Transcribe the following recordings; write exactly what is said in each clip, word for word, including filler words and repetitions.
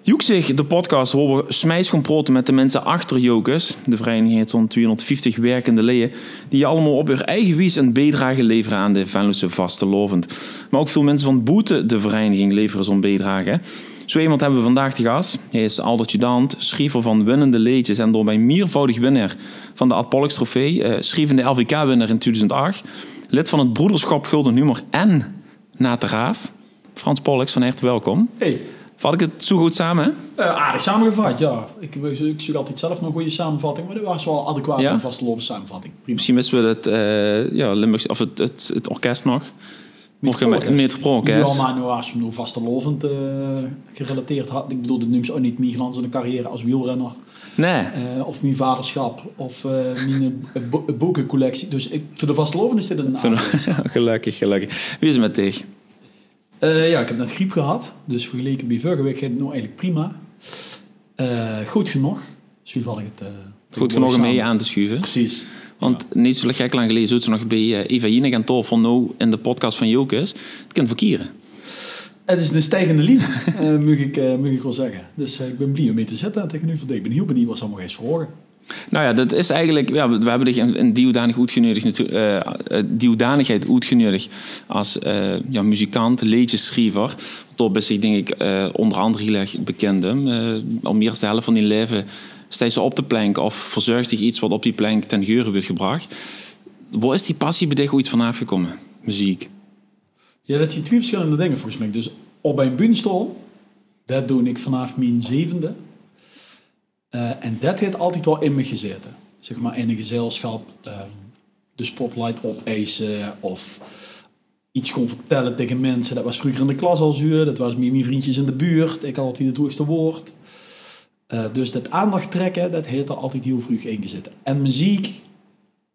Joeksig, de podcast wao we smijs goon prote mèt de minse achter Jocus. De vereiniging heet zoe'n twiehóngerdvieftig werkende leje die allemaol op häör eige wies 'n biedrage levere aan de Venlose vastelaovend. Meh ouch väöl minse vaan boete de vereiniging levere zoe'n biedrage. Zoe emes höbbe we vaandaog te gas. Heer is adjudant, sjriever vaan winnende leedsjes en daobij miervoudig winnaar vaan de Ad Pollux Trofee, eh, sjrievende L V K-winnaar in twiedoezend ach, lid vaan 't Broederschap Gulden Humor en Nateraaf. Frans Pollux, vaan herte welkom. Hey. Vat iech 't zoe good same? Eh, aardig samegevat, jao. Iech, iech zeuk altied zelf nog 'n gooj samevatting, meh dit waor wel 'n adequate vastelaovessamenvatting. Prima. Mesjiens wiste we 't, eh, jao, Limburgs, of 't, 't, 't orkes nog. Metropoolorkes. Jao, meh noe, es we noe vastelaovend, eh, gerelateerd hadde, iech bedoel, dit neums ouch neet mien glanzende carrière es wielrenner. Nein. Eh, of mien vaderschap, of, eh, mien, eh, bo-, boekecollectie. Dus iech, veur de vastelaovend is dit 'n... Gelökkig, gelökkig. Wie is 't mèt diech? Eh, jao, iech höb net griep gehad. Dus vergeleke bij vörrege week geit 't noe eigelek prima. Eh, good genóg. Zoe vat iech 't, eh, good genóg um hei aon te sjuve. Percies. Want neet zoe gek laank geleje zoot ze nog bij, eh, Eva Jinek aon taofel, noe in de podcast vaan Jocus. 't Kin verkiere. 't Is 'n stijgende lien, eh, moog iech, eh, moog iech wel zègke. Dus, eh, iech bin blie um hei te zitte taengeneuver diech. Iech bin hiel benuujd wat ze allemaol geit vraoge. Nou jao, dat is eigelek, jao, we, we höbbe diech in, in die hoedanigheid oetgeneudig, natu-, eh, eh, die hoedanigheid oetgeneudig es, eh, jao, muzikant, leedsjessjriever. Dao bis diech, dink iech, eh, oonder andere hiel erg bekind um. Eh, al mie es de hèlf vaan dien leve steis te op de plank of verzörgs diech get wat op die plank ten gehure weurt gebrach. Boe is die passie bij diech oets vaanaof gekoume, meziek? Jao, dat zien twie versjèllende dinger volges miech. Dus op 'n bühne stoon, dat doon iech vaanaof mien zevende. Eh, en dat heet altied wel in miech gezaete. Zeg mer, in e gezelsjap, eh, de spotlight opeise of get goon vertèlle tege minse. Dat waor vreuger in de klas al zoe, dat waor mèt mien vrundsjes in de buurt. Iech had altied 't hoegste woord. Eh, dus dat aandach trèkke, dat heet altied hiel vreug in gezaete. En meziek,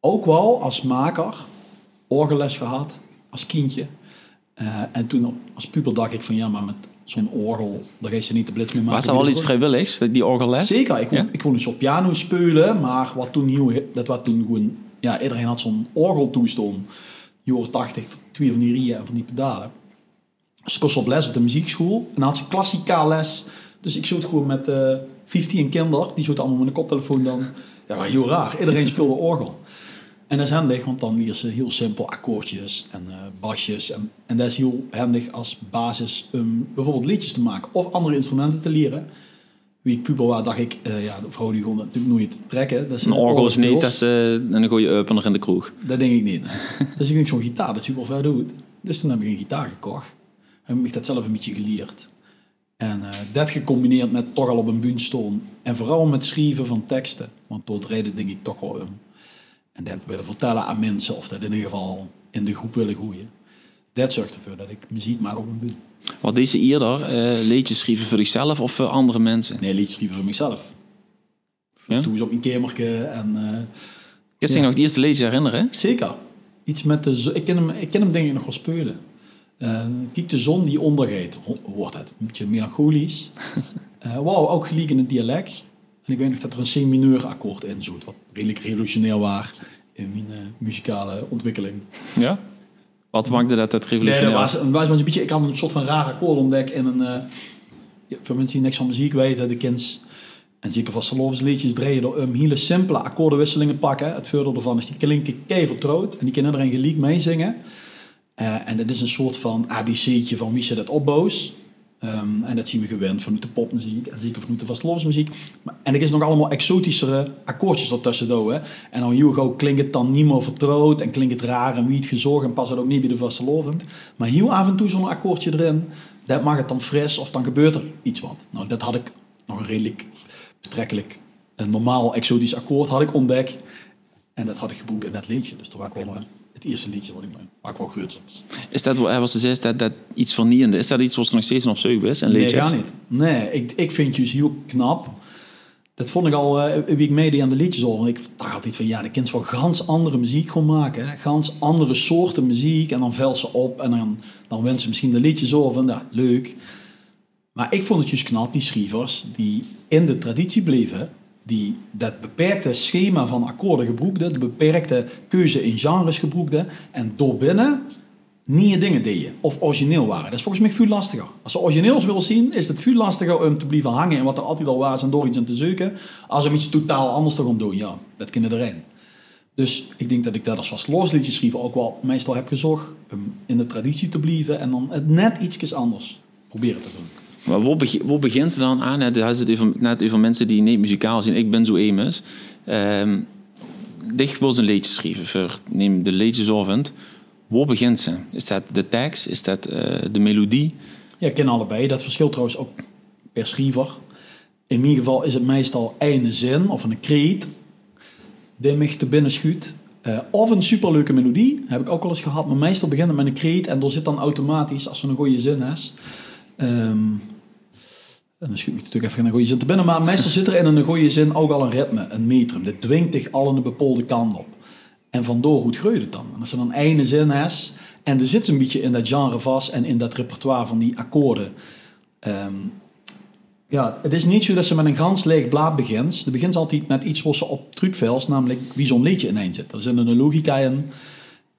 ouch wel es maker, orgelles gehad, es kindsje. Eh, en toen op, es puber dach iech vaan, jao, meh mèt zoe'n orgel, dao geis te neet de blits mèt make. Waor dat wel get vrijwèlligs, die orgelles? Zeker, iech wouw, iech wouw zoe piano speule, meh wat toen hiel, dat waor toen gewoen, jao, ederein had zoe'n orgel toes stoon. Jaore tachtig, twie vaan die rieje en vaan die pedale. Dus kós op les op de mezieksjoel. En had ze klassikaal les. Dus iech zoot gewoen mèt, eh, vieftien kinder. Die zote allemaol mèt 'ne koptelefoon daan. Jao, hiel raar. Ederein speulde orgel. En dat is hendeg, want daan liers te hiel simpel akkoordjes en, eh, basjes. En, en dat is hiel hendeg es basis um beveurbeeld leedsjes te make of anger instrumente te liere. Wie iech puber waor, dach iech, eh, jao, de vrouwluuj goon dat natuurlek noets trèkke. Dat ze 'n orgel is neet es, eh, 'ne gooje opener in de kroeg. Dat dink iech neet. Dus iech dink, zoe'n gitaar, dat zuut wel vet oet. Dus toen höb iech 'n gitaar gekoch. Höb iech miech dat zelf e bitteke gelierd. En, eh, dat gecombineerd mèt toch al op 'n bühne stoon. En veural mèt sjrieve vaan tekste. Want dao drejt 't, dink iech, toch wel um. En dat wèlle vertèlle aon minse, of dat in eder geval in de groep wèlle goeje. Dat zörg deveur dat iech meziek maak op 'n bühne. Wat deis te ierder, eh, leedsjes sjrieve veur diechzelf of veur anger minse? Nein, leedsjes sjrieve veur miechzelf. Jao? Toen zoot iech op mien kemerke en, eh, kins diech nog 't ierste leedsje herinnere? Zeker. Get mèt de zo-, iech kin 'm, iech kin 'm dink iech nog wel speule. Eh, kiek, de zoon die oondergeit, ho-, hoort 't. E bitteke melancholisch. Eh, waor ouch geliek in 't dialek. En iech weit nog tot 'r e C-mineur akkoord in zoot, wat redelek revolutionair waor in mien, eh, muzikale oontwikkeling. Jao? Wat maakde tot dat revolutionair waor? Nein, dat waor, waor, waor e bitteke, iech had e soort vaan raar akkoord oontdèk in 'n, eh, jao, veur minse die niks vaan meziek weite, de kins, en zeker vastelaovesleedsjes drejje dao um, hiel simpele akkoordewisselinge pakke. 't Veurdeil devaan is, die klinke kei vertrouwd en die kin ederein geliek meizinge. Eh, en dat is e soort vaan A B C'tje vaan wie ste dat opbouws. Ehm, en dat zien v'r gewend vaanoet de popmeziek en zeker vaanoet de vastelaovesmeziek. Meh, en d'r is nog allemaol exotischere akkoordjes dao tösse door, hè. En daan hiel gauw klink 't daan neet mie vertrouwd en klink 't raar en wied gezoch en pas 't ouch neet bij de vastelaovend. Meh hiel aof en toe zoe'n akkoordje d'rin, dat maak 't daan fris of daan gebeurt 'r get wat. Nou, dat had iech nog e redelek, betrèkkelek e normaal exotisch akkoord had iech oontdèk. En dat had iech gebroek in dat leedsje. Dus dat waor wel, eh, 't ierste leedsje wat iech, waor iech wel gruuets op. Is dat, eh, wat ste zeis, dat, dat get vernieuwende, is dat get wo ste nog steeds nao op zeuk bis, in leedsjes? Nein, gans neet. Nein, iech, iech vin 't zjus hiel knap. Dat voont iech al, eh, wie iech meideej aon de leedsjesaovend. Iech dach altied vaan, jao, de kins wel gans anger meziek goon make, hè. Gans anger soorte meziek. En daan vèlt ze op en daan, daan wint ze mesjiens de leedsjesaovend. Jao, leuk. Meh iech voont 't zjus knap, die sjrievers die in de traditie bleve, die dat beperkte schema vaan akkoorde gebroekde, de beperkte keuze in genres gebroekde, en daobinne nieje dinger deje of origineel ware. Det is volges mich väöl lastiger. Es se origineel wils zien, is 't väöl lastiger um te blieve hange in waat d'r altied al waas en dao iets in te zeuke, es um iets totaal anders te gaon doon. Jao, det kinne d'r ein. Dus ik dink det ik det es vastelaovesleedjesschriever ouk waal meistal heb gezoch, um in de traditie te blieve en dan 't net ietskes anders probere te doon. Mer wo, begi wo begins se dan aan? Hè? Doe has 't euver, net euver minse die neet muzikaal zien. Ik bin zoe emes. Ehm dich wils ein leedje schrieve veur, neem de leedjesaovend. Wo begins se? Is det de teks? Is det eh, de melodie? Jao, ik kin allebei. Det versjilt trouwens ouk per schriever. In mien geval is 't meistal eine zin of eine kreet dae mich te binne sjuut. Eh, of ein superleuke melodie, heb ik ouk waal ins gehad. Mer meistal begint 't mit eine kreet en dao zit dan automatisch, es se eine gooje zin hes, ehm, en dan sjuut mich natuurlik effe eine gooje zin te binne, mer meistal zit d'r in eine gooje zin ouk al ein ritme, ein metrum. Det dwingt dich al eine bepaolde kant op. En van dao oet greujt 't dan. En es se dan eine zin hes en de zits ein bietje in det genre vas en in det repertoire van die akkoorde, ehm, jao, 't is neet zoe det se mit ein gans laeg blaad begins. De begins altied mit iets wo se op trökvels, namelik wie zoe'n leedje inein zit. D'r zit ein logica in.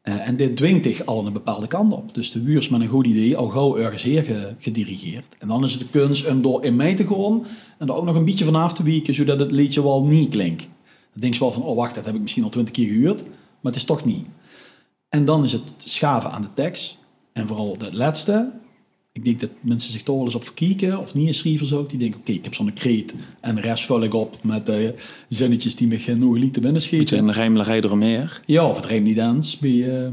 Eh, en dit dwingt dich al eine bepaolde kant op. Dus de wuurs mit ein good idee al gauw örges haer ge gedirigeerd. En dan is 't de kuns um dao in mei te gaon en dao ouk nog ein bietje vanaaf te wieke, zoedet 't leedje waal nie klink. Dan dinks se waal van: o wach, det heb ik mesjien al twintig kier gehuurd, mer 't is toch nie. En dan is 't schaove aan de teks. En veural det lètste. Ik dink det minse zich dao waal ins op verkieke, of nieje schrievers ouk, die dinke: oké, ik heb zoe'n kreet en de res vul ik op mit eh zinnetjes die mich eh, noe geliek te binne sjete. Bietje ein rijmelerij d'romhaer. Jao, of 't riemp neet ins. Bie, eh,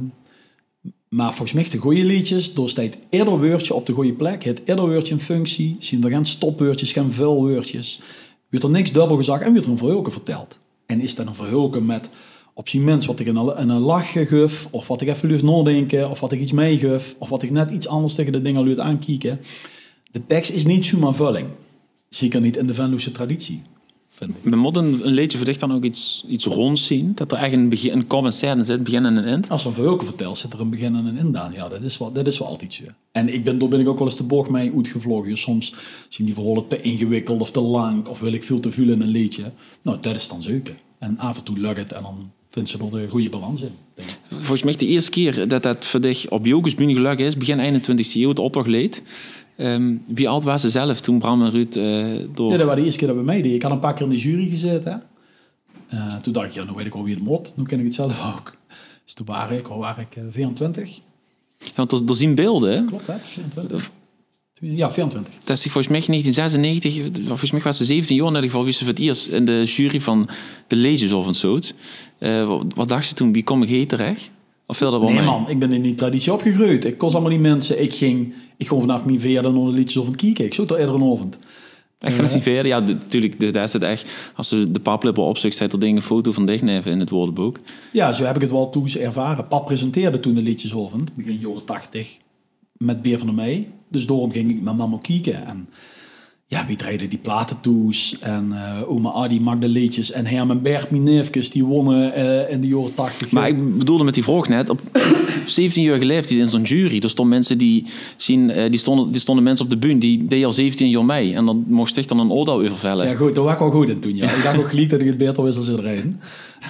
mer volges mich de gooje leedjes, dao steit eder wäördje op de gooje plek, haet eder wäördje ein functie, zien d'r gen stopwäördjes, gen vulwäördjes, wuurt d'r niks dubbel gezag en wuurt d'r ein verhäölke verteld. En is det ein verhäölke mit op zien mins waat dich ein, ein lach guf, of waat dich effe luuf naodinke, of waat dich iets meiguf, of waat dich net iets anders taenge de dinger luut aankieke. De teks is neet zoemer vulling. Zeker neet in de Venlose traditie, vind ik. Mer mót ein, ein leedje veur dich dan ouk iets, iets rónds zien? Det d'r ech ein, begin, ein kop en scène zit, begin en ein ind? Es se ein verhäölke vertels, zit d'r ein begin en ein ind aan. Jao, det is waal, det is waal altied zoe. En ik bin, dao bin ik ouk waal ins de boch mei oetgevloge. Jao, soms zien die verhaole te ingewikkeld of te lank of wil ik väöl te väöl in ein leedje. Nou, det is dan zeuke. En aaf en toe lök 't en dan vinds se dao de gooje balans in, dink ik. Volges mich de ierste kier det det veur dich op Jocusbühne gelök is, begin einentwintigste eeuw, 't optochleed. Ehm, wie aad waas se zelf toen Bram en Ruud eh dao... Jao, det waas de ierste kier det we meideje. Ik had ein paar kier in de jury gezaete, hè. Eh, toen dach ik: jao, noe weit ik waal wie 't mót. Noe kin ik 't zelf ouk. Dus toen waas ik, waat waas ik, eh, veerentwintig. Jao, want d'r, d'r zien beelde, hè? Klop, hè? Veerentwintig. Jao, veerentwintig. Det is volges mich negentien zesennegentig, volges mich waas se zeventien jaor in eder geval, wie se veur 't iers in de jury van de leedjesaovend zoot. Eh, wa-, waat dachs se toen? Wie kóm ik hie terech? Of veel det waal mei? Nae, man, ik bin in die traditie opgegreujd. Ik kós allemaol die minse, ik ging, ik gaon vanaaf mien veerde nao de leedjesaovend kieke. Ik zoot dao edere aovend. Ech vanaaf dien veerde? Jao, natuurlik, det is 't ech. Es se de paplippe opzeuks, steit d'r dink ein foto van dich neve in 't woordebook. Jao, zoe heb ik 't waal thoes ervare. Pap presenteerde toen de leedjesaovend, begin jaore tachtig, mit Beer van der Meij. Dus daorum ging ik mit mam ouk kieke. En jao, wie dreide die plate thoes. En eh, oma Addy maakde leedjes. En Herm en Bert, mien neefkes, die wónne eh, in de jaore tachtig. Mer ik bedoelde mit die vraog net, op zeventienjaorige laeftied in zoe'n jury, dao stónge minse die zien, eh, die stónge, die stónge minse op de bühne, die deje al zeventien jaor mei. En dan mochs dich dan ein oordeel euver velle. Jao, good, dao waas ik waal good in toen, jao. Ik dach ouk geliek det ik 't baeter wis es ederein.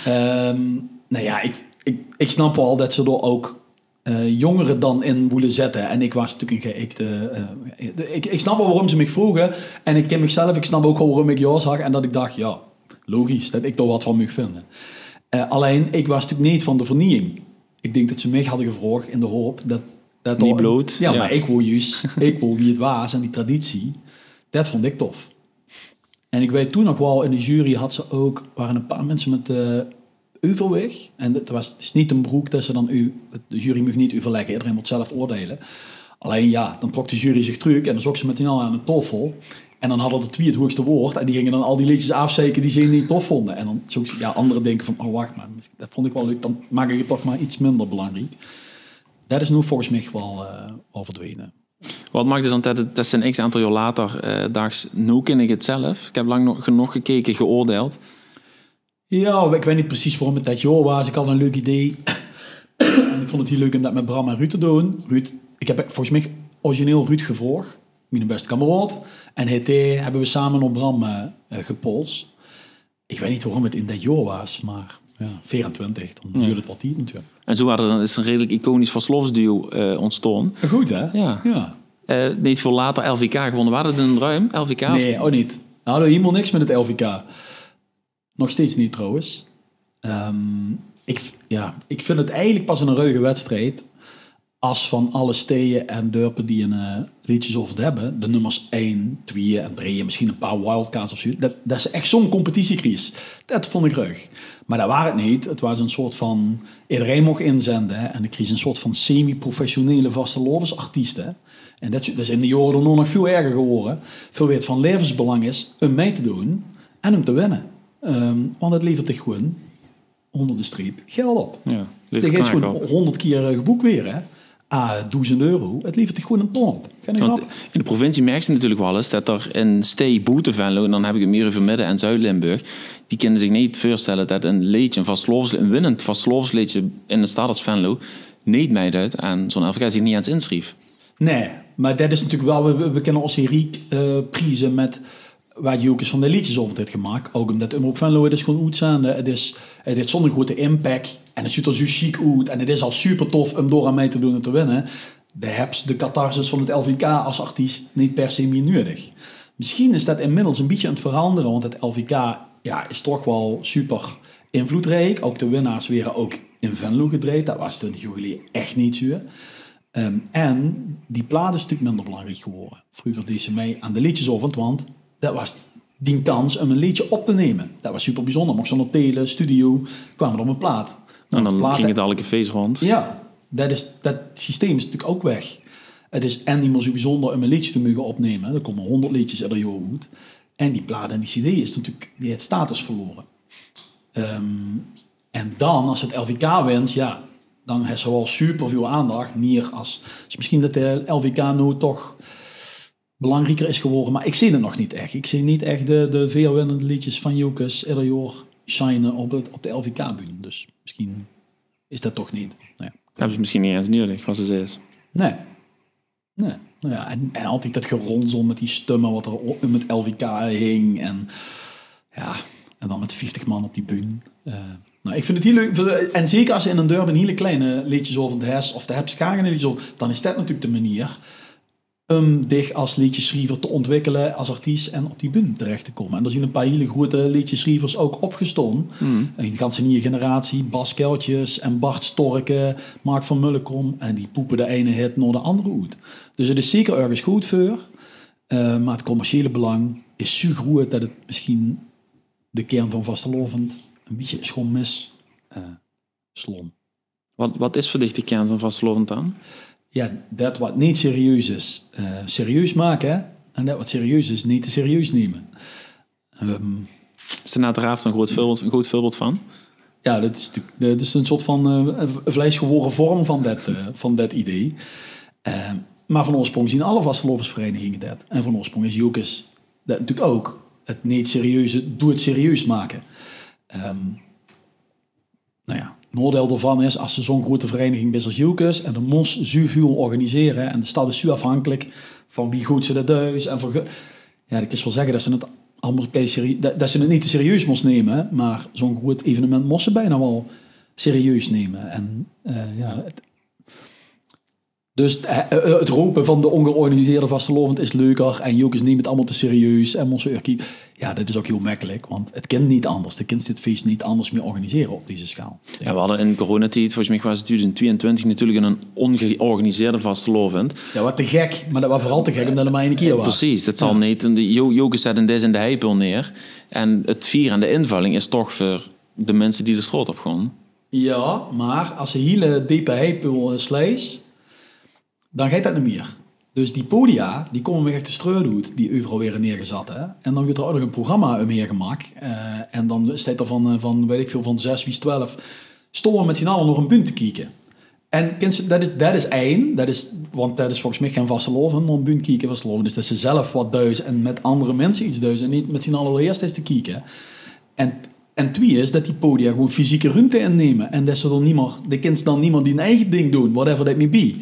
Ehm, nou jao, ik, ik, ik snap waal det ze dao ouk eh, jongere dan in woele zètte. En ik waas natuurlik ein geëikte eh, ik, ik snap waal waorum ze mich vroge. En ik kin mich zelf, ik snap ouk waal waorum ik jao zag. En det ik dach, jao, logisch, det ik dao waat van maag vinde. Eh, allein, ik waas natuurlik neet van de verniejing. Ik dink det ze mich hadde gevraog in de haop det, det... Neet bloot. Jao, mer ik wól juus, ik wól wie 't waas en die traditie. Det vónd ik tof. En ik weit toen nog waal, in de jury had ze ouk, ware ein paar minse mit eh, euverwich. En 't waas, 't is neet ein beroep det ze dan eu-, de jury maag neet euverlegge, ederein mót zelf oordeile. Allein jao, dan trok de jury zich trök en dan zoot ze mit z'n alle aan ein taofel. En dan hadde d'r twie 't hoegste waord en die ginge dan al die leedjes aafzeike die ze neet tof vónde. En dan zoot ze, jao, andere dinke van, o wach, mer det vónd ik waal leuk, dan maak ik 't toch mer iets minder belangriek. Det is noe volges mich waal eh, waal verdwene. Waat maakde dan det, det se ein x aantal jaor later eh, dachs, noe kin ik 't zelf? Ik heb lang no-, genóg gekeke, geoordeild. Jao, ik weit neet precies waorum 't det jaor waas. Ik had ein leuk idee. En ik vónd 't hiel leuk um det mit Bram en Ruud te doon. Ruud, ik heb volges mich origineel Ruud gevraog, miene bèste kameraod. En hae, dae hebbe we same nao Bram eh, eh, gepols. Ik weit neet waorum 't in det jaor waas, mer Ja, veerentwintig, dan duurt het wel tied natuurlik. En zoe waor d'r dan, is 'n redelik iconisch vastelaovesduo eh, ontstaon. Good, hè? Ja. Ja. Eh, neet väöl later L V K gewónne. Waor det 'ne druim, L V K? Nee, ouch neet. Hadde hielemaol niks mit het L V K. Nog steeds neet trouwens. Ehm, ik, v- ja, ik vind het eigelik pas 'ne reuge wedstrijd as van alle steje en dörpe die 'n eh, leedjesaovend hebbe, de nummers ein, twieë en drieë en misschien 'n paar wildcards of zoe, det, det se echt zoe'n competitie kries. Det vond ik reug. Maar det waor het neet. Het waor 'n soort van, ederein moch inzende, hè, en ik kries 'n soort van semi-professionele vastelaovesartieste. En det, det is in de jaore daonao nog väöl erger gewore. Väöl wet van laevesbelang is um mei te doon en um te winne. Ehm, want het levert dich gewoen ónger de streep geld op. Ja, dich geis gewoen hóngerd kier eh, geboek waere, hè. Ah, doezend euro. Het levert dich gewoen 'n ton op. Gein grap. In de provincie merks se natuurlik waal ins det d'r in stei boete Venlo, en dan heb ik het mier euver Midde- en Zuid-Limburg, die kinne zich neet veurstelle det 'n leedje, 'n vastelaovesle-, 'n winnend vastelaovesleedje in 'n stad as Venlo neet meideit aan zoe'n L V K, zich neet ins inschrief. Nee, maar det is natuurlik waal, we, we, we kinne ós hiel riek eh, prieze mit waat Jocus van de leedjesaovend het gemaak. Ouch umdet Omroep Venlo het is gewoen oetzende. Het is, het het zoe'n groete impact. En het zuut d'r zoe sjiek oet. En het is al super tof um dao aan mei te doon en te winne. De hebs de catharsis van het L V K as artiest neet per se mier nuuedig. Misschien is det inmiddels 'n bietje aan het verandere, want het L V K, ja, is toch waal super invloedriek. Ouch de winnaars waere ouch in Venlo gedrejd. Det waor twintig jaor geleje echt neet zoe. Ehm, en die plaat is natuurlik minder belangriek gewore. Vreuger dees se mei aan de leedjesaovend, want det waor dien kans um 'n leedje op te numme. Det waor super bezunjer. Mochs se nao tele, studio, kwaam 't op 'n plaat. En dan góng het alle cafés rónd. Ja, det is, det systeem is natuurlik ouch weg. Het is en neet mier zoe bezunjer um 'n leedje te moge opnumme. D'r kómme hóngerd leedjes eder jaor oet. En die plaat en die cd is natuurlik, die het status verlore. Ehm, en dan, as se het L V K wins, ja, dan hes se waal superväöl aandach. Mier as, dus misschien det de L V K noe toch belangrieker is gewore, maar ik zeen het nog neet echt. Ik zeen neet echt de, de veer winnende leedjes van Jocus eder jaor shine op het, op de L V K-bühne. Dus misschien is det toch neet. Nou ja. Hebbe ze misschien neet ins nuuedig, waat se zaes. Nee. Nee. Nou ja, en, en altied det geronzel mit die stumme waat d'r o-, mit L V K hing. En ja, en dan mit vieftig man op die bühne. Eh, nou, ik vind het hiel leuk. En zeker as se in 'n dörp 'n hiel kleine leedjesaovend hes, of de hebs gaar geine leedjesaovend, dan is det natuurlik de manier um dich as leedjesschriever te ontwikkele, as artiest en op die bühne terech te kómme. En d'r zien 'n paar hiel groete leedjesschrievers ouch opgestaon. 'n Ganse nieje generatie, Bas Keltjes en Bart Storken, Mark van Mullekom. En die poepe de eine hit nao de andere oet. Dus het is zeker örges good veur. Eh, maar het commerciële belang is zoe groet det het misschien de kern van vastelaovend 'n bietje is gaon mis, eh, slaon. Waat, waat is veur dich de kern van vastelaovend dan? Ja, det waat neet serieus is, eh, serieus make, hè? En det waat serieus is, neet te serieus numme. Ehm, Is de Nate Raaf dao 'n groot veurbeeld, 'n groot veurbeeld van? Ja, det is natuurlik, det is 'n soort van eh, v-, vleisgewore vorm van det, eh, van det idee. Ehm, maar van oorsprong zien alle vastelaovesvereiniginge det. En van oorsprong is Jocus det natuurlik ouch. Het neet serieuze, doe het serieus make. Ehm, nou ja, 't naodeil daovan is, as se zoe'n groete vereiniging bis as Jocus, en dan mós se zoeväöl organisere, en de stad is zoe aafhankelik van wie good se det duis, en van ge-, ja, dan kins se waal zègke det se het allemaol kei serie-, det, det se het neet te serieus mós numme, maar zoe'n groet evenement mós se bijna waal serieus numme. En, eh, ja, het, Dus eh, eh, het rope van de ongeorganiseerde vastelaovend is leuker en Jocus numt het allemaol te serieus en mós se örkiek. Ja, det is ouch hiel mekkelik, want het kint neet anders. De kins dit fees neet anders mier organisere op deze sjaal. Ja, we hadde in coronatied, volges mich waas het twieëdoezend twieëntwintig, natuurlik 'n ongeorganiseerde vastelaovend. Ja, waat te gek, maar det waas veural te gek umdet 't maar eine kier waas. Precies, det zal neet. En de Jo-, Jocus zet 'n des in de Heipeul neer en het vier en de invulling is toch veur de minse die de straot op gaon. Ja, maar as se hiel deep Heipeul eh, sleis, dan geit det neet mier. Dus die podia, die kómme mich echt de straot oet, die euveral waere neergezat, hè. En dan wuuert d'r ouch nog 'n programma umhaer gemaak. Eh, en dan steit d'r van, eh, van, weit ik väöl, van zes wies twelf, staon we mit zien alle nao 'n bühne te kieke. En kins se, det is, det is ein, det is, want det is volges mich gein vastelaovend, nao 'n bühne kieke. Vastelaovend is det se zelf waat duis en mit andere minse iets duis en neet mit zien alle d'r ieërs te kieke. En, en twieë is det die podia gewoen fysieke ruumte innumme. En det se dan neet mier, de kins dan neet mier dien eige ding doon, whatever that may be.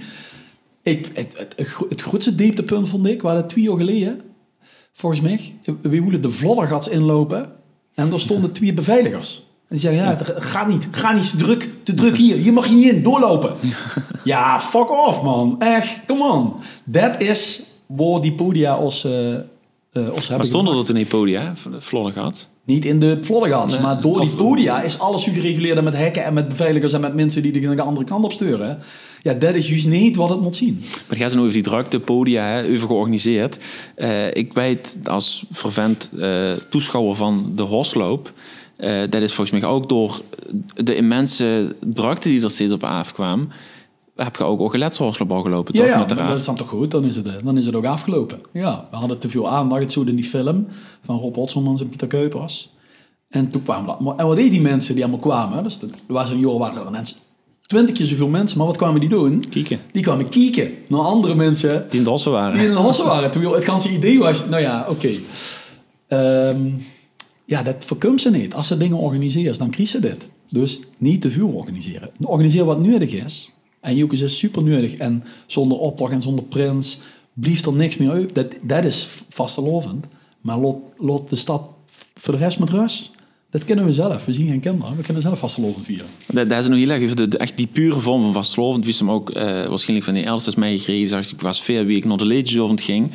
Ik, het, het, het gro-, het groetste deeptepunt vond ik, waas det twieë jaor geleje, volges mich, we woele de Vloddergats inloupe en dao stónge twieë beveiligers. En die zègke, ja, 't gaat neet, gaat neet, is te drök, te drök hie. Hie maag geer neet in, doorloupe. Ja, fuck off, man. Ech, come on. Det is wo die podia ós, eh, eh, ós höbbe. Maar stonden er toen in podia, Vloddergat? Neet in de Vloddergans, maar door die podia is alles zo gereguleerd en met hekke en met beveiligers en met minse die dich de andere kant op steure. Ja, det is juist neet wat 't mót zien. Maar 't geit noe euver die drökte, podia, hè, euver georganiseerd. Eh, ik weit as fervent eh, toeschouwer van de Hosloup, eh, det is volges mich ouk door de immense drökte die er steeds op aafkwaam, höb geer ouk Ogeletse Hosloup al geloupe, toch? Ja, maar det is dan toch good, dan is 't, eh, dan is 't ouk aafgeloupe. Ja, we hadde te väöl aandach, 't zoot in die film van Rob Hotselmans en Pieter Kuipers. En toen kwaam det. Maar, en wat deje die minse die allemaol kwame? Dus det, er waas ein jaor, wore er inens twintig kier zoväöl minse. Maar wat kwame die doon? Kieke. Die kwame kieke nao andere minse Die in de hosse ware. Die in de hosse ware. Toen, joh, 't ganse idee waas, nou ja, oké. Ehm, ja, det veurkums se neet. As se dinger organiseers, dan kriegs se dit. Dus neet te väöl organisere. Organiseer wat neudig is. En Joekes is super neudig. En zónder optoch en zónder prins blief er niks mier euver. Det, det is vastelaovend. Maar laot, laot de stad veur de res mit rös. Det kinne we zelf. We zien gein kinder. We kinne zelf vastelaovend viere. Det, det is noe hiel erg euver de, de- ech die pure vorm van vastelaovend. Wie ze 'm ouk eh, waarschienlik van die elders meigekrege. Die zag, ik waas veer waeke nao de leedjesaovend ging.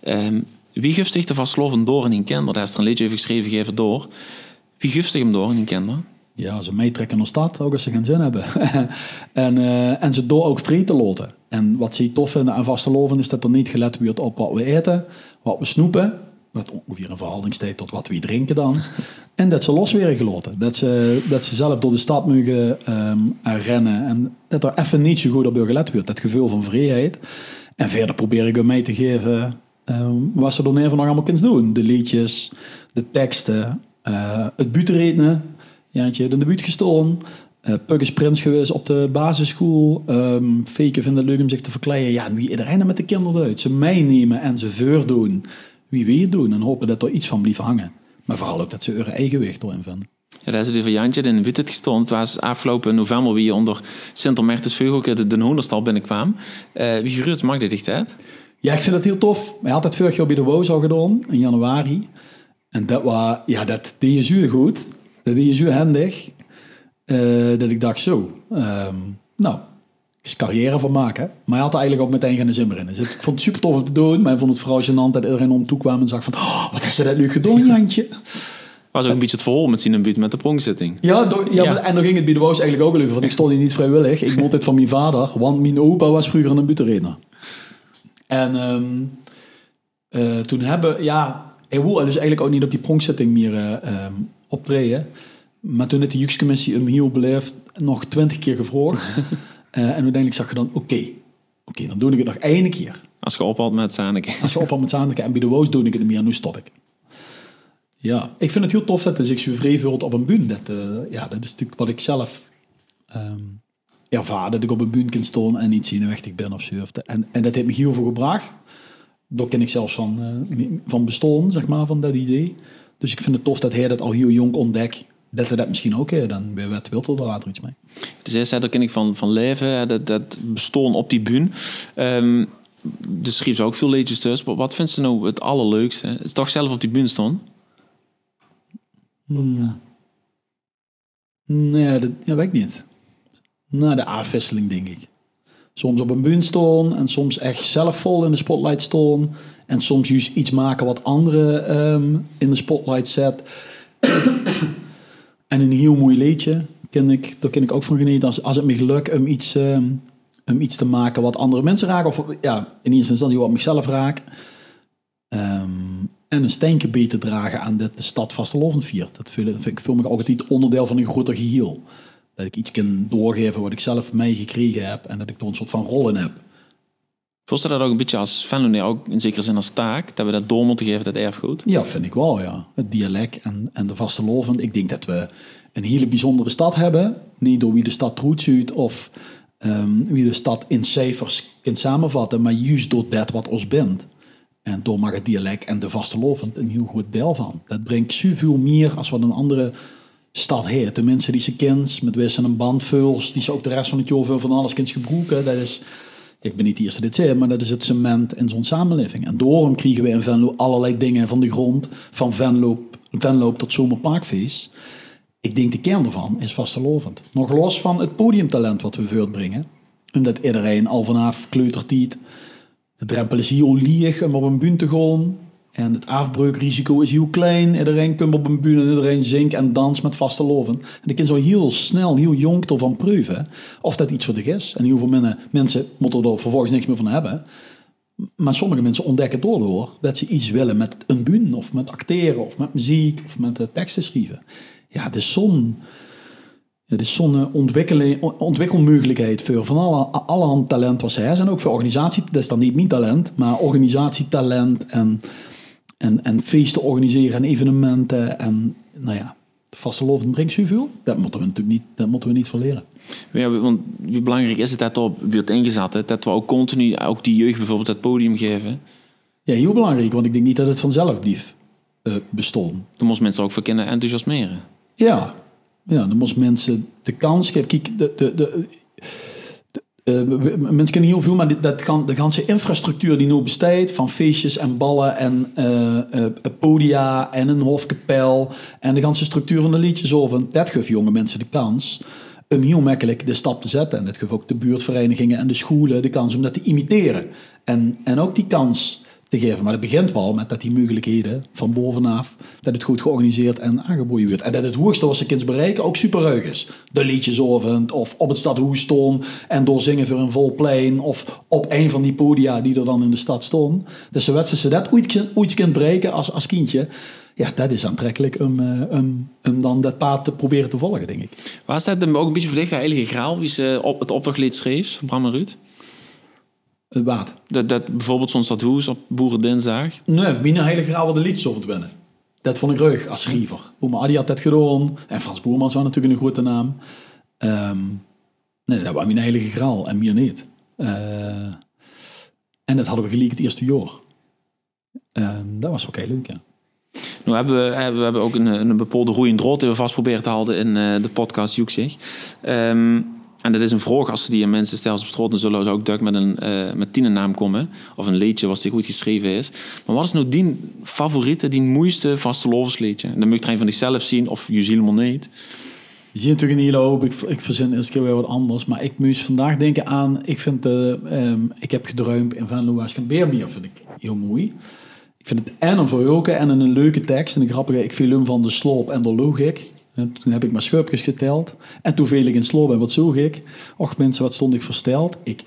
Ehm, wie gufs dich de vastelaovend door aan dien kinder? Dao is er ein leedje euver geschreve, Gaef 't door. Wie gufs dich 'm door aan dien kinder? Ja, ze meitrèkke nao de stad, ouk as ze gein zin höbbe. En, eh, en ze dao ouk vrie te laote. En wat ze tof vinde aan vastelaovend is det er neet gelet wuurt op wat we aete, wat we snoepe, wat óngeveer in verhalding steit tot wat we drinke dan. En det ze los waere gelaote. Det ze, det ze zelf door de stad moge ehm, renne. En det er effe neet zo good op hun gelet wuurt. Det geveul van vrieheid. En wiejer probeer ik hun mei te gaeve ehm, wat ze dao neve nog allemaol kins doon. De leedjes, de tekste, eh, 't buutteretene. Jantje haet in de buut gestaon. Eh, Puk is prins gewaes op de basisschool. Ehm, Feke vindj 't leuk um zich te verkleie. Ja, en wie ederein det mit de kinder deit. Ze meineme en ze veurdoon wie weej 't doon. En hope det d'r iets van blief hange. Maar veural ouk det ze häör eige waeg d'rin vinde. Ja, dao is 't euver, Jantje, in de buut haet gestaon. 't Waas aafgeloupe november wie je ónder Sintermertes veugelke de, de hoonderstal binnekwaam. Eh, wie gruuets maakde dich det? Ja, ik vind det hiel tof. Hae had det veurig jaor bie de Wows al gedaon, in januari. En det waas, ja, det deej je zoe good. Det deej je zoe hendig. Eh, det ik dach, zo, ehm, nou, is carrière van make. Maar hae had d'r eigelik ouk metein geine zin mier in. Dus ik vond 't super tof um te doon, maar ik vond 't veural gênant det ederein nao um toe kwaam en zag van: "Oh, wat hes se det leuk gedaon, Jantje?" Waas ouk ein bietje 't verhaol mit zien buut mit de pronkzitting. Ja, do- ja, Ja. Maar, en dao ging 't bie de Wows eigelik ouk al euver. Van, ik staon hie neet vriewillig. Ik mót dit van mien vader, want mien opa waas vreuger ein buutteretner. En ehm, eh, toen höbbe, ja, hae wol dus eigelik ouk neet op die pronkzitting mier eh, ehm, optraeje. Maar toen haet de jeugdcommissie um hiel beleefd nog twintig kier gevraog. Eh, en oeteindelik zag ge dan: oké, oké, dan doon ik 't nog eine kier. As ge ophalt mit zaanike. As ge ophalt mit zaanike en bie de Wows doon ik 't neet mier, noe stop ik. Ja, ik vind 't hiel tof det 'r zich zo vrij veult op ein bühne. Det, eh, ja, det is natuurlik wat ik zelf ehm, ervaar, det ik op ein bühne kin staon en neet zenuwechtig bin of zo. En, en det haet mich hiel väöl gebrach. Dao kin ik zelfs van, eh, van bestaon, zeg maar, van det idee. Dus ik vind 't tof det hae det al hiel jónk ontdek, det 'r det misschien ouk, eh, dan weer wet, wilt 'r d'r later iets mei. Dus hae zag, dao kin ik van, van laeve, hè, det, det bestaon op die bühne. Ehm, dus schriefs se ouk väöl leedjes dus. Wat, wat vinjs se noe 't allerleukste? Is 't toch zelf op die bühne staon? Hmm. Nee, det, ja, weit ik neet. Nou, de aafwisseling, dink ik. Soms op ein bühne staon en soms ech zelf vol in de spotlight staon. En soms juist iets make wat andere ehm, in de spotlight zet. En ein hiel moei leedje, kin ik, dao kin ik ouk van genete. As, as 't mich geluk um iets, ehm, um iets te make wat andere minse raak. Of ja, in ierste instantie wat michzelf raak. Ehm, en ein steinke beej te drage aan det de stad vastelaovend viert. Det veul, vind ik, veul mich ouk altied ónderdeil van ein groter gehiel. Det ik iets kin doorgaeve wat ik zelf meigekrege heb en det ik dao ein soort van rol in heb. Veuls se det ouk ein bietje as Venlonaer, ouk in zekere zin as taak, det we det door mótte gaeve, det erfgood? Ja, vind ik waal, ja. 't Dialek en, en de vastelaovend. Ik dink det we ein hiel bezundere stad hebbe. Neet door wie de stad d'roet zuut of ehm, wie de stad in cijfers kint samevatte, maar juist door det wat ós bindj. En dao maak 't dialek en de vastelaovend ein hiel groeat deil van. Det bringk zoväöl mier as wat ein andere stad haet. De minse die se kins, mit wae se ein band veuls, die se ouk de res van 't jaor veur van alles kins gebroeke. Det is, ik bin neet de ierste dae dit zaet, maar det is 't cement in zoe'n samelaeving. En daorum kriege we in Venlo allerlei dinger van de grond, van Venloop, Venloop tot Zomerparkfees. Ik dink de kern daovan is vastelaovend. Nog los van 't podiumtalent wat we veurtbringe. Umdet ederein al vanaaf kleutertied, de drempel is hiel lieg um op 'n bühne te gaon. En 't aafbreukrisico is hiel klein. Ederein kump op 'n bühne en ederein zingk en dans mit vastelaovend. En de kins al hiel snel, hiel jónk d'rvan preuve of det get veur dich is. En hiel väöl minse, minse mótte d'r vervolges niks mier van höbbe. Maar sommige minse ontdekke daodoor det ze get wille mit 'n bühne of mit actere of mit meziek of mit, eh, tekste schrieve. Ja, det is zo'n, ja, det is zo'n, eh, ontwikkeling, on-, ontwikkelmeugelikheid veur van alle, allerhand talent wat ze höbbe. En ouk veur organisatie, det is dan neet mien talent, maar organisatietalent en, en, en feeste organisere en evenemente en, nou ja, de vastelaovend bringk zoväöl. Det mótte we natuurlik neet, det mótte we neet verlere. Ja, want wie belangriek is 't det d'r op weurt ingezat, hè? Det we ouk continu, ouk die jeug beveurbeeld, det podium gaeve. Ja, hiel belangriek, want ik dink neet det 't vanzelf blief, eh, bestaon. Dao mós minse ouk veur kinne enthousiasmere. Ja. Ja, dan mós minse de kans gaeve. Kiek, de, de, de, de, eh, we, we, minse kinne hiel väöl, maar dit, det gan-, de ganse infrastructuur die noow besteit, van feesjes en balle en, eh, eh, podia en 'n hofkapel en de ganse structuur van de leedjesaovend, det guf jónge minse de kans um hiel mekkelik de stap te zette. En det guf ouk de buurtvereiniginge en de schoele de kans um det te imitere. En, en ouk die kans te gaeve. Maar det begint waal mit det die meugelikheden van baovenaaf, det 't good georganiseerd en aangeboje weurt. En det 't hoegste wat se kins bereike ouk superruig is. De leedjesaovend of op 't stadhoes staon en dao zinge veur 'n vol plein of op ein van die podia die d'r dan in de stad staon. Dus ze wèts se det oeits, oeits kins bereike as, as kindje, ja, det is aantrekkelik um, eh, um, um dan det paad te probere te volge, dink ik. Waas det dan ouk 'n bietje veur dich de heilige graal, wie se op, 't optochleed schreefs, Bram en Ruud? Eh, waat? Det, det beveurbeeld zo'n stadhoes op Boeredinsdaag. Nae, mien heilige graal waas de leedjesaovend winne. Det vónd ik ruig as schriever. Oma Addy had det gedaon. En Frans Boermans waas natuurlik 'ne groete naam. Ehm, nae, det waas mien heilige graal en mier neet. Eh, en det hadde we geliek 't ierste jaor. Ehm, det waas oké, leuk, ja. Noow höbbe we, eh, we höbbe ouk 'n, 'n bepaolde roeje draod die we vas probere te halde in, eh, de podcast Joeksig. Ehm, en det is 'n vraog, as se die aan minse stels op straot, dan zulle ze ouk dök mit 'n, eh, mit diene naam kómme. Of 'n leedje wat zich oeits geschreve is. Maar wat is noow dien favoriete, dien moeiste vastelaovesleedje? En det maag d'r ein van dichzelf zien of juus hielemaol neet. D'r zien natuurlik 'n hiel houp. Ik, ik verzin eder kier weer wat anders. Maar ik mós vandaag dinke aan, ik vind de, ehm, Ik heb gedruimp in Venlo waas gen beer mier, vind ik hiel moei. Ik vind 't en 'n verhäölke en 'n leuke teks. En 't grappige, ik veel um van de slaop en dao loog ik. En toen heb ik maar sjeupkes geteld. En toen veel ik in slaop en wat zoog ik? Och minse, wat stond ik versteld. Ik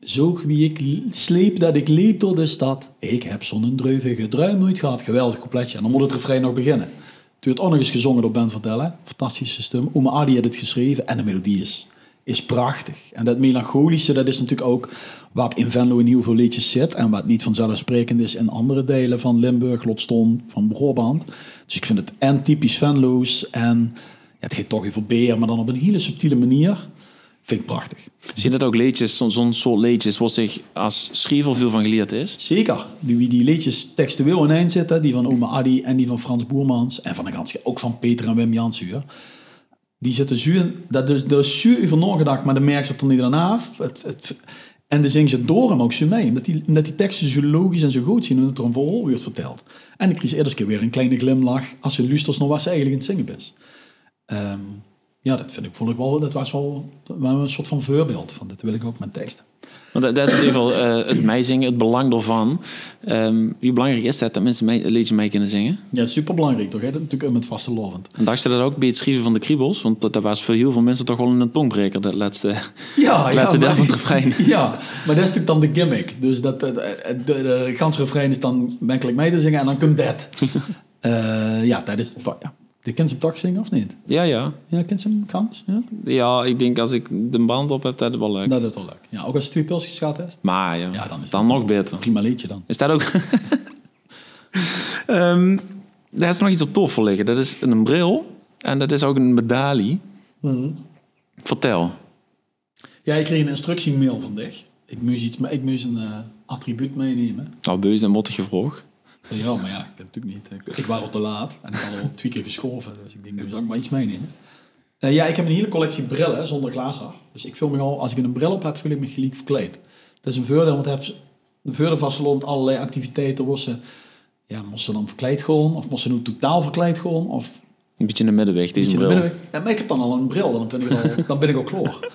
zoog wie ik l-, sleep, det ik leep door de stad. Ik heb zo'n dreuve gedruim noeit gehad. Geweldig coupletje. En dan mót 't refrein nog beginne. Toen weurt ouk nog ins gezónge door Ben Verdellen. Fantastische stum. Oma Addy het 't geschreve en de melodie is, is prachtig. En det melancholische, det is natuurlik ouk wat in Venlo in hiel väöl leedjes zit en wat neet vanzelfsprekend is in andere deile van Limburg, laot staon van Braobant. Dus ik vind 't en typisch Venloos en, ja, 't geit toch euver beer, maar dan op 'n hiel subtiele manier. Vind ik prachtig. Zien det ouk leedjes, zo'n, zo'n soort leedjes, wo zich as schriever väöl van gelierd is? Zeker. Die, wie die leedjes textueel inein zitte, die van Oma Addy en die van Frans Boermans en van de ganse, ouk van Peter en Wim Janssen, huur. Die zitte zoe in, det is, dao is zoe euver naogedach, maar de merks 't d'r neet aan aaf. 't, 't, en de zings 't daorum ouk zoe mei, umdet die, umdet die tekste zoe logisch en zoe good zien, umdet d'r 'n verhaol weurt verteld. En de kriegs eder kier weer 'n kleine glimlach as se luusters nao wat se eigelik aan 't zinge bis. Ehm, ja, det vind ik, vónd ik waal, det waas waal, waal 'n soort van veurbeeld van, det wil ik ouk mit tekste. Want det, det is in eder geval, eh, 't meizinge, 't belang daovan. Ehm, wie belangriek is det, det minse mei, 't leedje mei kinne zinge? Ja, superbelangriek toch, hè? Det natuurlik um 't vastelaovend. En dachs se det ouk bie 't schrieve van de kriebels? Want det, det waas veur hiel väöl minse toch waal 'n tongbreker, det lètste, ja, ja, lètste deil van 't refrein. Ja, maar det is natuurlik dan de gimmick. Dus det, eh, de, de, de ganse refrein is dan mekkelik mei te zinge en dan kump det. Eh, ja, det is, ja. De kins se 'm toch zinge, of neet? Ja, ja. Ja, kins se 'm gans? Ja? Ja, ik dink as ik de band op heb, det 't waal lök. Det 't waal lök. Ja, ouk as 't twie pilskes gehad is? Maar ja, ja, dan is dan det nog baeter. Prima leedje dan. Is det ouk? Ehm, d'r is nog get op taofel ligke. Det is 'ne bril en det is ouk 'n medalie. Vertel. Ja, ik kreeg 'n instructiemail van dich. Ik mós iets, maar ik mós 'n, eh, attribuut meineme. Nou, beus en mottig gevraog. Ja, maar ja, ik heb natuurlik neet, ik, ik waas al te laat en ik had al twie kier geschaove, dus ik dink, dan zal ik maar iets meineme. Eh, ja, ik heb 'n hiel collectie brille zonder glazer. Dus ik veul mich al, as ik 'ne bril op heb, veul ik mich geliek verkleid. Det is 'n veurdeil, want heb, veur de vastelaovend allerlei activiteite, wos se, ja, mos se dan verkleid gaon, of mos se noow totaal verkleid gaon, of Ein bietje in de middeweg, deze bril. Ja, maar ik heb dan al een bril, dan, vind ik al, dan ben ik al klaar.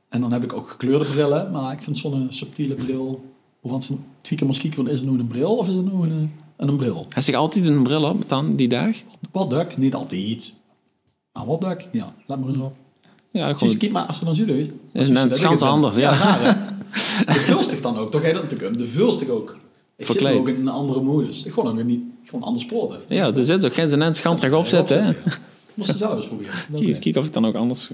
En dan heb ik ook gekleurde brillen, maar ik vind zo'n subtiele bril, waarvan ze twee keer moest kijken van, is het nou een bril of is het nou een, een, een bril? Hes dich altied eine bril op dan, die daag? Wat dök, niet altijd. Maar wat dök, ja, laat maar eens op. Ja, Precies, kijk maar, als ze dan zuiden, is het gans anders, ja. De vulstig dan ook, toch? Hij dat natuurlijk, de vulstig ook. Ik zit Verkleid. Ook in een andere modus. Ik gewoon ook niet, gewoon anders sporten. Ja, er zit ook geen zin in, gans rechtop zitten, hè? Moest ze zelf eens proberen. Kiek, kiek of ik dan ook anders,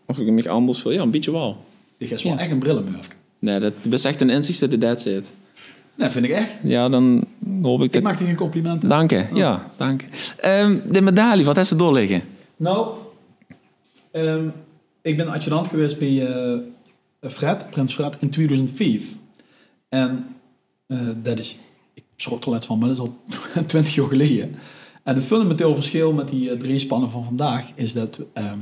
of ik mich anders voel. Ja, een bietje wel. Die is wel echt een brillenmurf. Nee, dat is echt een inzicht dat de dat zit. Nee, vind ik echt. Ja, dan hoop ik Ik dat. Maak die geen complimenten. Dank je, ja, dank je. Ehm, de medaille, wat hes se door liggen? Nou, ehm, ik ben adjudant geweest bij eh, Fred, prins Fred, in tweeduizend vijf. En eh, dat is, ik schrok er letst van, maar dat is al twintig jaar geleden. En het fundamenteel verschil met die eh, drie spannen van vandaag is dat ehm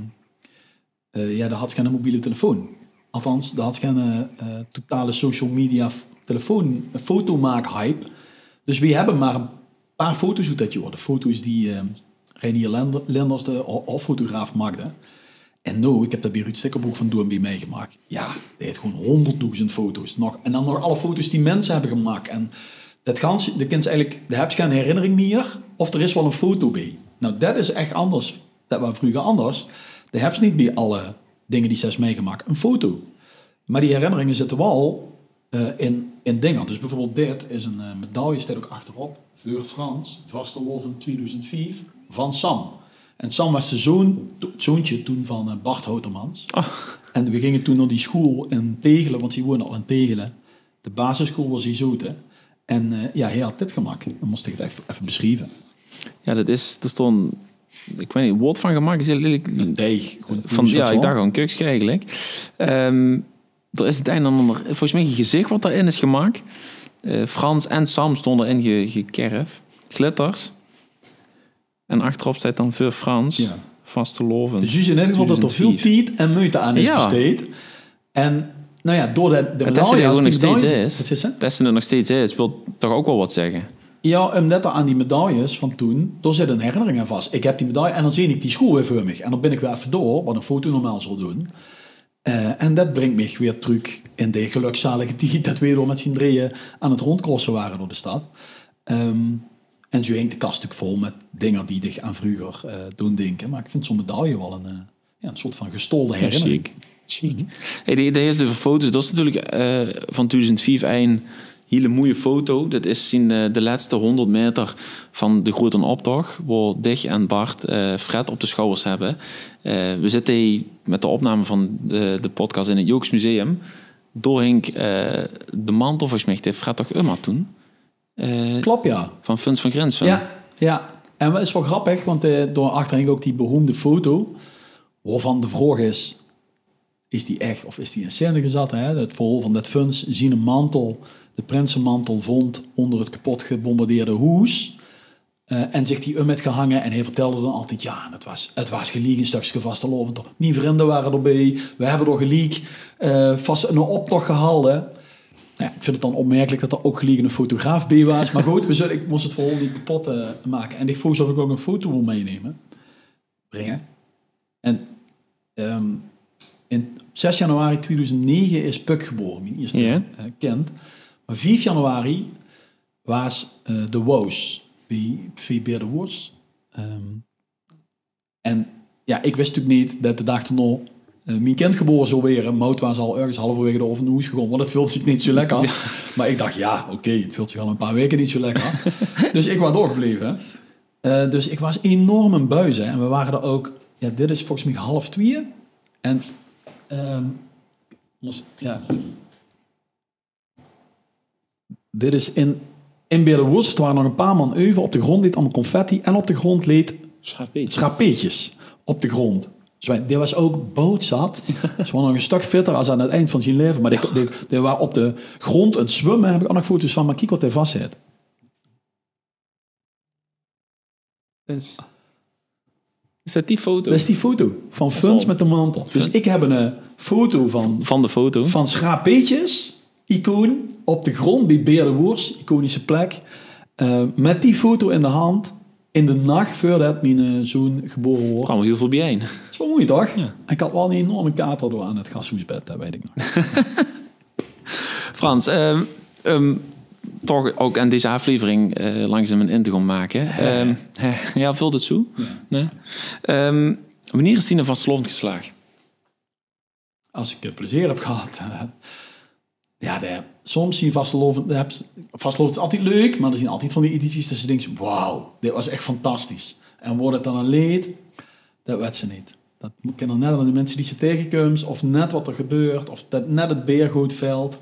eh, ja, daar had geen mobiele telefoon. Althans, daar had geen eh, eh, totale social media f- telefoon, een fotomaak-hype. Dus we hebben maar een paar foto's uit dat jaar. De foto's die eh Reinier Lender- Lenders, de ho- hoffotograaf, maakde. En nou, ik heb dat bij Ruud Stikkelbroek van Doornbie meegemaakt. Ja, die heeft gewoon honderdduizend foto's nog. En dan nog alle foto's die mensen hebben gemaakt. En dat ganse, de kent eigenlijk, de hebt geen herinnering meer of er is wel een foto bij. Nou, dat is echt anders. Dat was vroeger anders. De hebt niet bij alle dingen die ze heeft meegemaakt een foto. Maar die herinneringen zitten wel eh, in, in dingen. Dus bijvoorbeeld dit is een eh, medaille, staat ook achterop. Voor Frans, vastelaovend tweeduizend vijf, van Sam. En Sam was de zoon, to- het zoontje toen van eh, Bart Houtermans. En we gingen toen naar die school in Tegelen, want ze wonen al in Tegelen. De basisschool waar ze zoten. En eh, ja, hij had dit gemaakt. Dan moest ik het even, even beschrijven. Ja, dat is, er stond, ik weet niet, wat van gemaakt is, heel eerlijk. Deeg. Gewoon Van, ja, soort ik dacht gewoon kukske eigenlijk. Ehm er is het een en ander, volgens mij een gezicht wat daarin is gemaakt. Eh, Frans en Sam stonden erin ge, gekerf. Glitters. En achterop staat dan voor Frans, Ja. vastelaovend. Dus je ziet in ieder geval dat er veel tweeduizend vijf. Tijd en moeite aan is Ja. besteed. En nou ja, door de, de Het is er medailles, gewoon die nog steeds medailles- is. Wat is het? Dat ze er nog steeds is, wil toch ook wel wat zeggen. Ja, omdat er aan die medailles van toen, daar zit een herinnering aan vast. Ik heb die medaille en dan zie ik die schoen weer voor mij. En dan ben ik weer even door, wat een foto normaal zou doen. Eh, en dat brengt mij weer terug in de gelukzalige tijd dat we door met z'n drieën aan het rondcrossen waren door de stad. Ehm, en zo hing de kast ook vol met dingen die dich aan vroeger eh doen denken. Maar ik vind zo'n medaille wel een, eh, ja, een soort van gestolde Ja, herinnering. Chic. Chic. Hey, die, die is de foto's, dat is natuurlijk eh, van tweeduizend vijf een hele mooie foto. Dat is zien, eh, de laatste honderd meter van de grote optocht, waar dich en Bart eh, Fred op de schouders hebben. Eh, we zitten hier met de opname van de, de podcast in het Jooks Museum. Door hing eh, de mantel, volgens mij, die Fred toch ummer toen. Eh, Klopt, ja. Van Funs van Grinsven. Ja, ja. En dat is wel grappig, want eh, door achter hing ook die beroemde foto, waarvan de vraag is, is die echt of is die in scène gezet? Hè? Het verhaal van dat Funs zien mantel, de prinsenmantel, vond onder het kapot gebombardeerde hoes. Eh, en zich die um heeft gehangen. En hij vertelde dan altijd, ja, het was, het was gelijk een stukje vastelaovend. Mijn vrienden waren erbij. We hebben door gelijk eh, vast een optocht gehaald. Hè. Nou ja, ik vind het dan opmerkelijk dat er ook gelijk een fotograaf bij was. Maar goed, we zullen, ik moest het verhaal niet kapot eh, maken. En ik vroeg of ik ook een foto wil meenemen. Brengen. En ehm, in, op zes januari tweeduizend negen is Puck geboren, mijn eerste Ja. eh, kind. Maar vijf januari was eh, de Woos bij, bij Beer de Woers. Ehm, en ja, ik wist natuurlijk niet dat de dag erna eh, mijn kind geboren zou worden. Mout was al ergens halverwege de oven hoes gegaan, want het voelde zich niet zo lekker. Maar ik dacht, ja, oké, het voelt zich al een paar weken niet zo lekker. Dus ik was doorgebleven. Eh, dus ik was enorm in buizen. En we waren er ook, ja, dit is volgens mij half twee. En ehm, was, ja. Dit is in, in Beer de Woers, er waren nog een paar man euver. Op de grond leet allemaal confetti. En op de grond leet Schaapjes. Schaapjes op de grond. Dus wij- die was ook bootzat. Ze was nog een stuk fitter als aan het eind van zijn leven. Maar die, die, die was op de grond aan het zwemmen. Heb ik ook nog foto's van. Maar kijk wat hij vast heeft. Is, is dat die foto? Dat is die foto van Funs met de mantel. Dus ik heb een eh, foto van, Van de foto? Van Schaapjes, icoon, op de grond bij Beer de Woers, iconische plek. Eh, met die foto in de hand. In de nach veurdet miene zoon gebore woort. Kwaam hiel väöl biejein. Dat is waal mooi, toch? En ik had waal 'n enorme kater door aan 't gasthoesbed, dat weit ik nog. Frans, ehm, ehm, toch ouk aan deze aflevering eh, langzaam 'n ind te gaon make. Ehm, hè, ja, vult 't zoe? Nae? Ehm, wannier is diene vastelaovend geslaag? As ik 't plezeer heb gehad. Eh, ja, de, soms zien vastelaovend, de hebt, vastelaovend is altied leuk, maar d'r zien altied van die edities dat se dinks: wauw, dit was echt fantastisch. En woort 't dan 'n leed, dat wets se neet. Dat kin d'r net aan de minse die se tegekums, of net wat d'r gebeurt, of dat net 't beer good velt.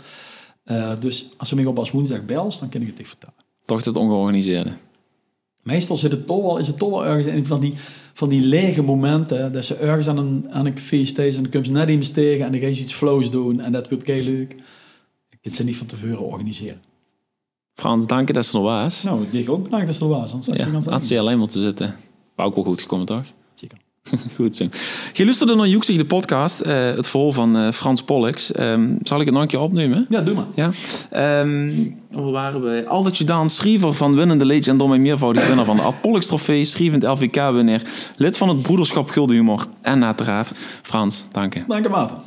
Eh, dus as se mich op aswoensdag bels, dan kin ik 't dich vertelle. Toch 't ongeorganiseerde? Meistal zit 't toch waal, is 't toch waal örges een van die, van die lege momente, dat se örges aan 'n, aan 'n fees steis en dan kums se net emes tege en dan geis se iets flauws doon en dat weurt kei leuk. Dat kins se neet van te veure organisere. Frans, dank dat se d'r waas. Nou, ik dich ouk bedankt dat se d'r waas. Anders had ik niks aan Had se allein mótte zitte. Waas ouk waal good gekómme, toch? Zeker. Good zoe. Geer loesterde nao Joeksig, de podcast, eh, 't verhaol van eh, Frans Pollux. Ehm, zal ik 't nog 'ne kier opnumme? Ja, doe maar. Ja. Ehm, wao ware we? Aldert Judaan, schriever van winnende leedjes en daomei meervoudig winnaar van de Ad Pollux Trofee, schrievend L V K-winnaar, lid van 't broederschap Gulden Humor en nateraaf. Frans, dank. Dank, Maarten.